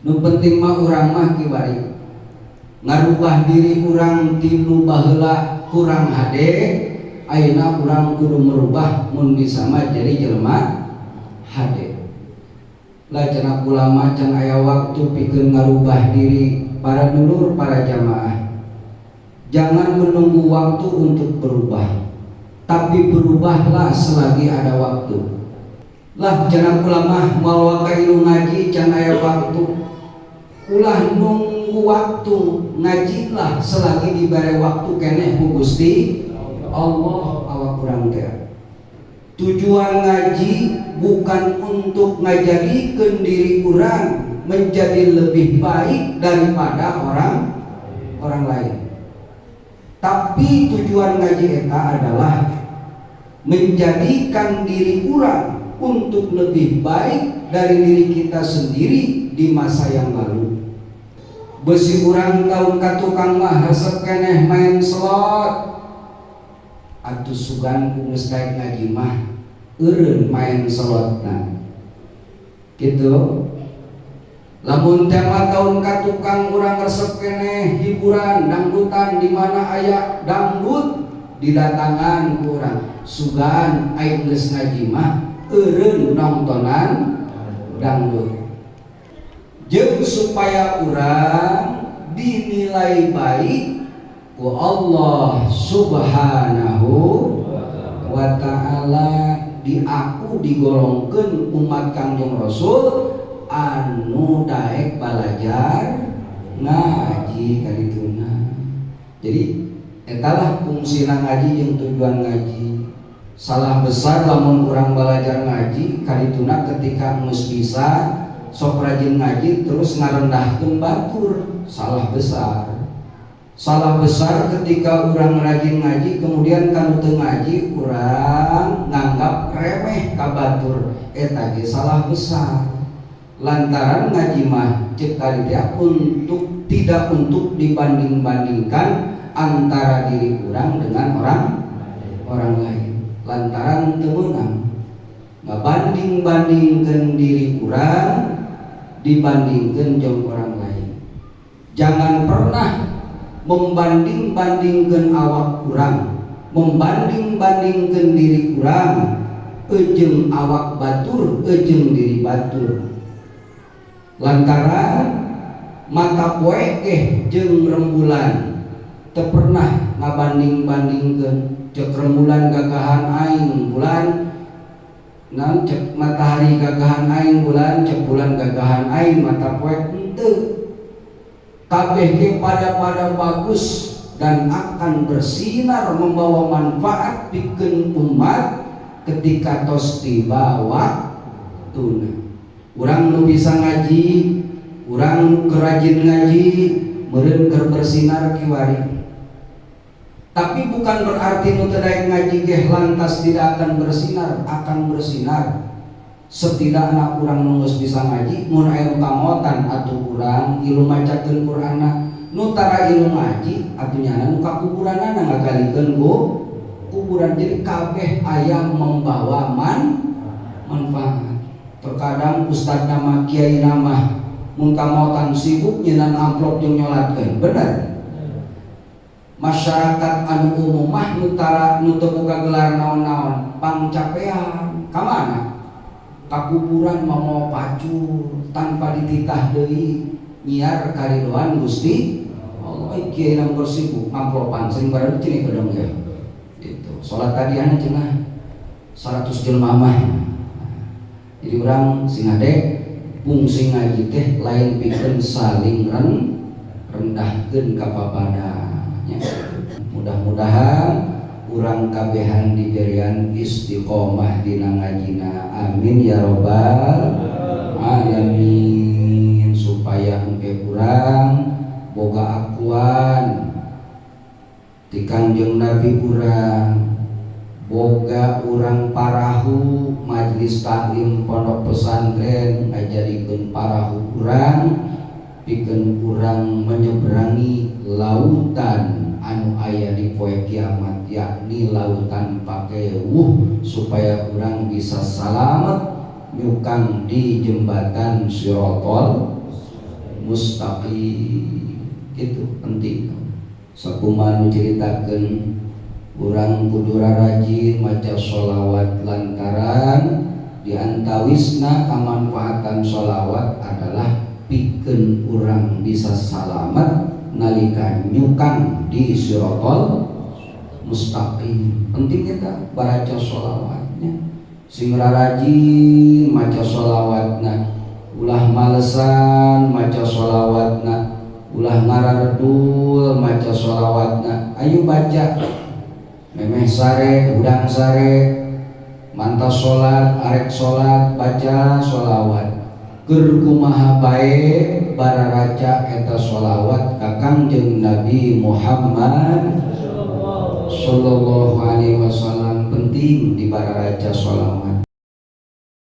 Nu penting mah urang mah kiwari ngarubah diri urang ti nu baheula kurang hade, ayeuna urang kudu merubah, mun bisa mah jadi jelema hade. Lah, cenah kula mah can aya waktu pikeun ngarubah diri. Para dulur, para jamaah, jangan menunggu waktu untuk berubah, tapi berubahlah selagi ada waktu. Lah, cenah kula mah moal waka ngaji, can aya waktu. Ulah nunggu waktu, ngajilah selagi diberi waktu keneh ku Gusti Allah awak urang teh. Tujuan ngaji bukan untuk ngajadikeun diri urang menjadi lebih baik daripada orang orang lain, tapi tujuan ngaji eta adalah menjadikan diri urang untuk lebih baik dari diri kita sendiri di masa yang lalu. Bisi urang tahun ka tukang mah resep keneh main slot, atuh sugan ku geus daek ngaji mah eureun main slotna gitu. Lamun tema tahun ka tukang urang resep keneh hiburan dangdutan, di mana aya dangdut didatangan ku urang, sugan aing geus ngaji mah eureun nontonan dangdut. Jeung supaya urang dinilai baik ku Allah Subhanahu wa Ta'ala, diaku digolongkeun umat Kangjeng Rasul anu daek balajar ngaji kadituna. Jadi etalah fungsina ngaji jeung tujuan ngaji. Salah besar lamun urang belajar ngaji kadituna, ketika geus bisa sok rajin ngaji terus ngarendahkeun batur, salah besar. Salah besar ketika urang rajin ngaji, kemudian ka nu teu ngaji urang nganggap remeh ka batur, eta ge salah besar. Lantaran ngaji mah cek tadi teh untuk tidak untuk dibanding-bandingkan antara diri urang dengan orang orang lain, lantaran teu meunang ngabanding-bandingkeun diri urang dibandingkan jeung orang lain. Jangan pernah membanding-bandingkan awak urang, membanding-bandingkan diri urang ejeng awak batur, ejeng diri batur, lantaran mata poe eh jeung rembulan teu pernah ngabanding-bandingkeun, cek rembulan gagahan aing bulan, naon, cek matahari gagahan aing bulan, cek bulan gagahan aing mata poe. Henteu, kabeh ge pada-pada bagus dan akan bersinar membawa manfaat pikeun umat ketika tos tiba waktuna. Urang nu bisa ngaji, urang nu kerajin ngaji meureun keur bersinar kiwari, tapi bukan berarti nu teu daek ngaji ge lantas tidak akan bersinar. Akan bersinar. Setidaknya urang nu geus bisa ngaji, mun aya nu kamotan atuh urang ilu macakeun Qur'anna. Nu tara ilu ngaji atuh nyana nu ka kuburanana ngagalikeun ku kuburan. Jadi kabeh aya membawa manfaat. Terkadang ustad nama, kiai nama, mun kamotan sibuk nyinan amplop jeung nyolatkeun, bener. Masyarakat anu umum mah, nu tara, nu teu boga gelar naon-naon, pangcapean ka mana? Ka kuburan, mawa pacul tanpa dititah deui, nyiar karidoan Gusti Allah. Eh, kiai nang sibuk ngamplopan, sering bareng cini kedong ya itu salat tadiana cenah 100 jelema mah. Jadi urang sing hade, fungsi ngaji teh lain pikeun saling rendahkeun ka papadanya. Mudah-mudahan urang kabehan diberian istiqomah dina ngajina, amin ya robbal alamin, supaya engke urang boga akuan ti Kangjeng Nabi urang, boga urang parahu majelis taklim pondok pesantren ngajadikeun parahu urang pikeun urang menyeberangi lautan anu aya di poe kiamat, yakni lautan Pakewuh, supaya urang bisa salamet nyukang di jembatan Sirotol. mustaqim. Itu penting. Sakumaha nu ceritakeun, urang kudu rajin maca sholawat lantaran diantawisna kamanfaatan sholawat adalah pikeun urang bisa salamat nalika nyukang di sirotol mustaqim. Penting kita baca sholawatnya, sing rajin maca sholawatna, ulah malesan maca sholawatna, ulah ngararedul maca sholawatna. Ayo baca memeh sare, hudang sare, mantas sholat, arek sholat, baca sholawat. Keur kumaha bae bararaca eta sholawat ka Kangjeng Nabi Muhammad sallallahu alaihi wasallam. Penting di bararaca sholawat.